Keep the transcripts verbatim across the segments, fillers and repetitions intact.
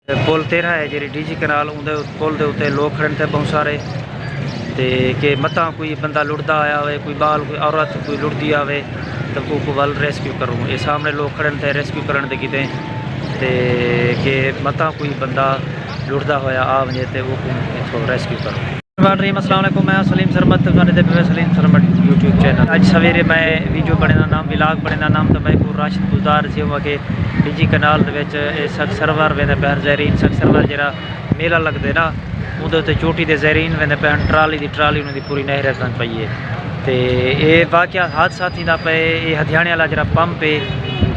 پل تیرہ ہے جیڑھی ڈی جی کینال، اوندے پل دے اتے لوگ کھڑن تھے بہت سارے، تے کہ متاں کوئی بندہ لٹدا آیا ہوئے، کوئی ٻال، کوئی عورت، کوئی لٹدی آوے، تاں اوکوں ول ریسکیو کروں۔ اے سامݨے لوگ کھڑن تھے ریسکیو کرݨ دے کیتے، تے کہ متاں کوئی بندہ لٹدا ہویا آ ونڄے تے اوکوں اتھوں ریسکیو کروں۔ الرحمن الرحیم، السلام علیکم، میں سلیم سرمد تے تساں ݙیہدے پئے سلیم سرمد یوٹیوب چینل۔ اڄ سویرے میں ویڈیو بݨیندا نام، ولاگ بݨیندا نام، تاں میکوں راشد بزدار ݙسیو کہ ڈی جی کینال دے وچ اے سک سرور ویندے پئے ہن، زیرین سک سرور جیڑھا میلہ لڳدے نا، اوندے اتے چوٹی دے زیرین ویندے پئے ہن، ٹرالی دی ٹرالی انہاں دی پوری نہر اچ ونڄ پئی ہے۔ تے اے واقعہ حادثہ تھیندا پئے، اے ہدھیاݨے والا جیڑھا پمپ ہے،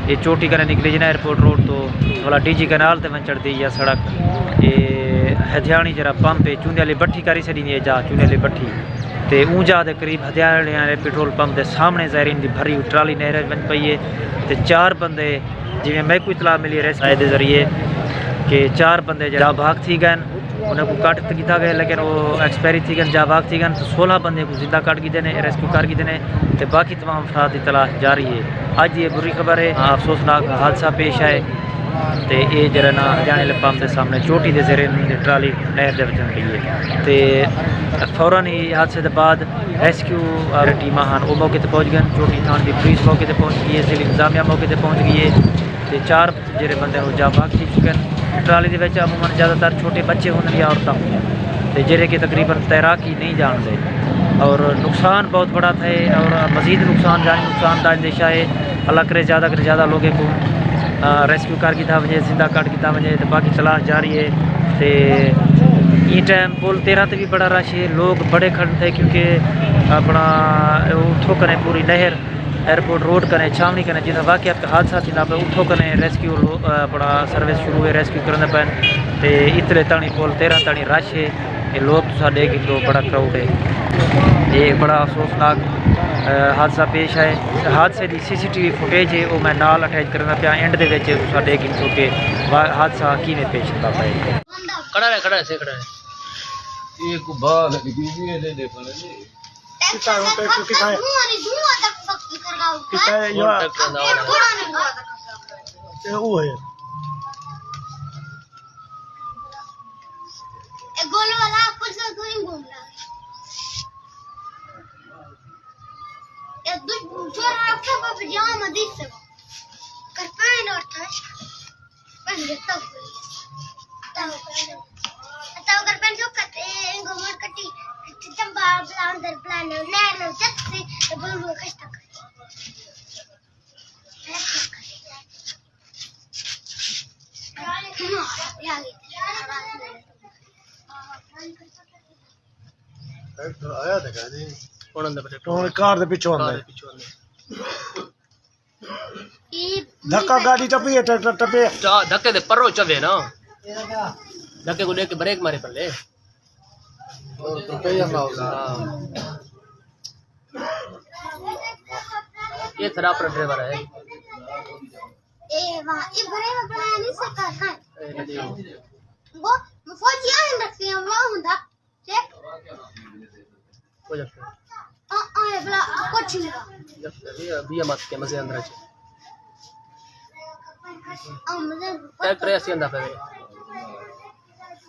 اے چوٹی کنے نکلی جی نا ایئرپورٹ روڈ توں، والا ڈی جی کینال تے ونڄ چڑھدی یا سڑک، اے ہدھیاݨی جیڑھا پمپ ہے، چونے والی بٹھی کری سݙیندی ہے جا، چونے والی بٹھی۔ تے اونجا دے قریب ہدھیاݨے والے پٹرول پمپ دے سامݨے زیرین دی بھری ہوئی ٹرالی نہر اچ ونڄ پئی ہے۔ تے چار بندے، جیویں میکوں اطلاع ملی ہے ریسکیو دے ذریعے، کہ چار بندے جیڑھا بھاگ تھی ڳئے ہن، انہاں کوں کڈھ تے گھدا ڳئے، لیکن او ایکسپائری تھی ڳئے ہن، جاں بھاگ تھی ڳئے ہن۔ تے سولہ بندے کوں زندہ کڈھ گھدے نے، ریسکیو کر گھدے نے، تے باقی تمام افراد دی تلاش جاری ہے۔ اڄ دی اے بری خبر ہے، افسوسناک حادثہ پیش آئے۔ تے اے جیڑھا نا ہدھیاݨے والے پمپ دے سامݨے چوٹی دے زیرین دی ٹرالی نہر دے وچ ونڄ پئی ہے۔ تے فوراً ہی حادثے دے بعد ریسکیو، آ، ٹیماں ہن، او موقع تے پہنچ ڳئے ہن۔ چوٹی تھاݨے دی پولیس موقع تے پہنچ ڳئی ہے، ضلع انتظامیہ موقع تے پہنچ ڳئی ہے۔ تے چار جیڑھے بندے ہن، او جاں بحق تھی چکے ہن۔ ٹرالی دے وچ عموماً زیادہ تر چھوٹے بچے ہوندن یا عورتاں ہوندیاں، تے جیڑھے کہ تقریباً تیراکی نہیں ڄاݨدے، اور نقصان بہت بڑا تھئے، اور مزید نقصان، جانی نقصان دا اندیشہ ہے۔ اللہ کرے زیادہ کرے زیادہ لوگوں کوں، آ، ریسکیو کر گھدا ونڄے، زندہ کڈھ گھدا ونڄے، تے باقی تلاش جاری ہے۔ تے ایں ٹائم پل تیرہ تے وی بڑا رش ہے، لوگ بڑے کھڑن تھے، کیونکہ اپݨا اتھوں کنے پوری نہر ایئرپورٹ روڈ کنے، چھاوݨی کنے جتھاں واقعہ حادثہ تھیندا پئے، اتھوں کنے ریسکیو لو-، اپݨا سروس شروع ہے، ریسکیو کریندے پئن۔ تے اتلے تاݨی پل تیرہ تاݨی رش ہے، اے لوگ تساں ݙیکھ گھدو، بڑا کراؤڈ ہے۔ اے بڑا افسوسناک، آ، حادثہ پیش آئے۔ حادثے دی سی سی ٹی وی فوٹیج ہے، او میں نال اٹیچ کریندا پیاں، اینڈ دے وچ تساں ݙیکھ گھدو کہ وا-، حادثہ کیویں پیش آندا پئے۔ کھڑا رہ، کھڑا رہ، سے کھڑا رہ۔ یہ کو بال ہے، یہ لے لے پڑے۔ کتنا ہے؟ کتنا ہے؟ کتنا ہے؟ یہ ہوا۔ یہ وہ ہے۔ اے گول والا کچھ نہ کوئی گھوم رہا ہے۔ اے دو چھوڑ رکھے، وہ پجامہ دیکھ سکو۔ کر پہن اور تھا۔ پہن گیا تو۔ تو کر پہن جو کتے، گھومر کٹی، چمبا بلاندر بلانے، نیر نو جت سے، بلو خشتہ کر۔ ٹریکٹر آیا تے کہہ دے۔ ہݨ اندر ٹریکٹر ہݨ کار دے پچھوں آندا کار ہے۔ دے پچھوں آندا ہے۔ دھکا گاݙی ٹپی ہے، ٹریکٹر ٹپے۔ چا-، دھکے دے پروں چوے نا۔ دھکے کوں ݙیکھ کے بریک مارے پلے۔ ہاں۔ یہ تھرا اپݨا ڈرائیور ہے۔ اے واہ، اے بڑے بڑے نہیں سکتا ہے۔ اے ندی۔ وہ فوجی آئیں رکھتے ہیں، وہ ہوندا۔ چیک۔ ہو جاتا ہے۔ آ، آ، اے بلا، آ، کچھ نہیں۔ جب یہ ابھی ہم آپ کے مزے اندر ہے۔ آ، مزے ٹریکٹر ایسے اندر پہ۔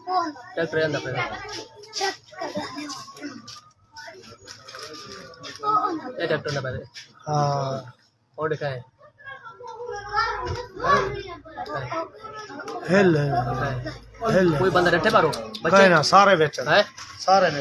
کون؟ ٹریکٹر اندر پہ۔ چیک کر۔ اے ٹریکٹر اندر پہ۔ ہاں۔ اور ݙیکھا ہے؟ ہل، ہل، ہل۔ ہل۔ کوئی بندہ ݙٹھے پاروں؟ بچے؟ کائے نہ، سارے وچ۔ ہیں؟ سارے وچ۔